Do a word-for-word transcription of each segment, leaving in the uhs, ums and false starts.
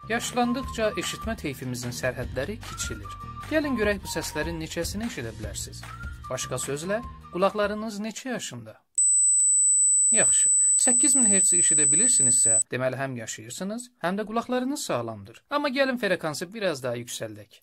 یاشلاندیقجا ائشیتمه طیفیمیزین سرحدلری کیچیلیر. گلین گؤرک بو سسلرین نئچه‌سینی ائشیده بیلرسینیز. باشقا سؤزله، قولاقلارینیز نئچه یاشیندا؟ یاخشی. سککیز مین هرتزی ائشیده بیلیرسینیزسه، دئمه‌لی هم یاشاییرسینیز، هم ده قولاقلارینیز ساغلامدیر. آمما گلین فرکانسی بیر آز داها یوکسلدک.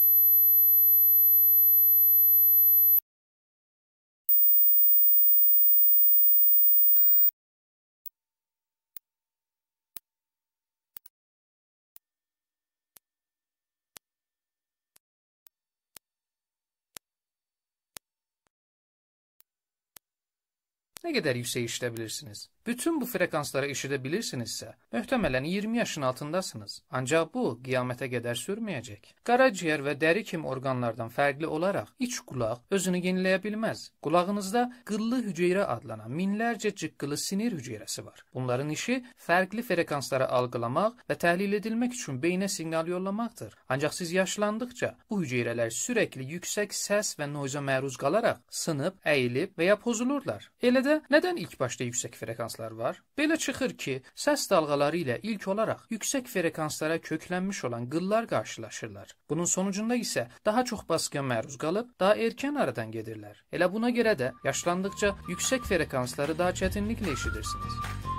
نه قدر یوکسک ائشیده بیلیرسینیز؟ بوتون بو فرکانسلاری ائشیده بیلیرسینیزسه، محتملاً اییرمی یاشین آلتینداسینیز. آنجاق بو، قیامته قدر سورمه‌یه‌جک. قاراجیگر و دری کیمی اورقانلاردان فرقلی اولاراق، ایچ قولاق اؤزونو یئنیله‌یه بیلمز. قولاغینیزدا قیللی حجیره آدلانان مینلرجه جیققیلی سینیر حجیره‌سی وار. بونلارین ایشی فرقلی فرکانسلاری آلقیلاماق و تحلیل ائدیلمک اوچون بئیینه سیگنال یوللاماقدیر. آنجاق سیز یاشلاندیقجا بو حجیره‌لر سورکلی یوکسک سس و نویزا معروض قالاراق سینیب، اییلیب و یا پوزولورلار. ائله ده ندن ایلک باشدا یوکسک فرکانسلار وار؟ بئله چیخیر کی، سس دالغالاری ایله ایلک اولاراق یوکسک فرکانسلارا کؤکلنمیش اولان قیللار قارشیلاشیرلار. بونون سونوجوندا ایسه داها چوخ باسقییا معروض قالیب، داها ائرکن آرادان گئدیرلر. ائله بونا گؤره ده یاشلاندیقجا یوکسک فرکانسلاری داها چتینلیکله ائشیدیرسینیز.